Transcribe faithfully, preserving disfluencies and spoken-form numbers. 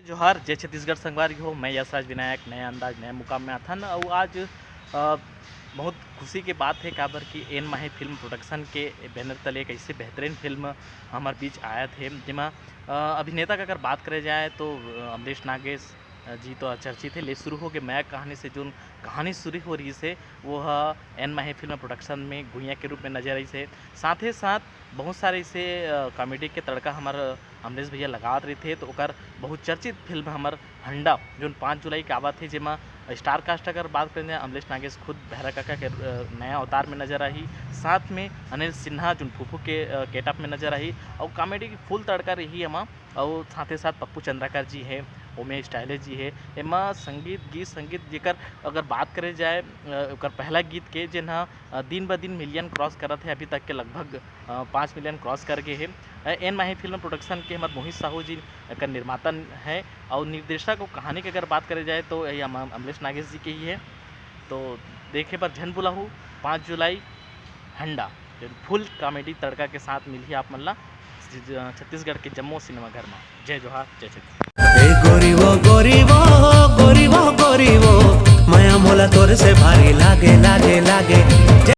जोहार, जय छत्तीसगढ़ संगवारी हो। मैं यशराज विनायक, नया अंदाज, नया मुकाम में आथन। अउ आज अ, बहुत खुशी के बात हे, काबर कि एन माही फिल्म प्रोडक्शन के बैनर तले एक ऐसे बेहतरीन फिल्म हमर बीच आयत हे, जेमा अ, अभिनेता का अगर बात करे जाए तो अ, अमलेश नागेश अ, जी तो चर्चित हे। ले शुरू हो के मया कहानी से जोन कहानी शुरू हो रही से, वो ह एन माही फिल्म प्रोडक्शन में गुइया के रूप में नजर आई से। साथ ही साथ बहुत सारे ऐसे अ, कॉमेडी के तड़का हमर अमलेश भैया लगावत रहिथे, तो ओकर बहुचर्चित फिल्म हमर हंडा, जोन पाँच जुलाई के आवत हे, जेमा स्टार कास्ट अगर बात करें जाए, अमलेश नागेश खुद बहरा काका के अ, नया अवतार में नजर आही, साथ में अनिल सिन्हा, जोन फूफू के अ, गेटअप में नजर आही, अउ कॉमेडी की फुल तड़का रही एमा। अउ साथे साथ पप्पू चंद्राकर जी हे, ओमे स्टाइलिश जी हे। एमा संगीत, गीत संगीत जेकर अगर बात करे जाए अ, ओकर पहला गीत के, जेन ह अ, दिन ब दिन मिलियन क्रॉस करत हे, अभी तक के लगभग अ, पाँच मिलियन क्रॉस कर गे हे। अ, एन माही फिल्म प्रोडक्शन के हमर मोहित साहू जी एकर निर्माता हैं, अउ निर्देशक अउ कहानी के अगर बात करे जाए तो यही अम-, अमलेश नागेश जी के ही है। तो देखे बर झन भुलाहू, पाँच जुलाई, हंडा, फुल कॉमेडी तड़का के साथ मिलही आप मन ला ज-, ज-, छत्तीसगढ़ के जम्मो सिनेमा घर मा। जय जोहार, जय छत्तीसगढ़। ए गोरी वो, गोरी वो, गोरी वो, गोरी वो, मया मोला तोर से भारी लागे, लागे,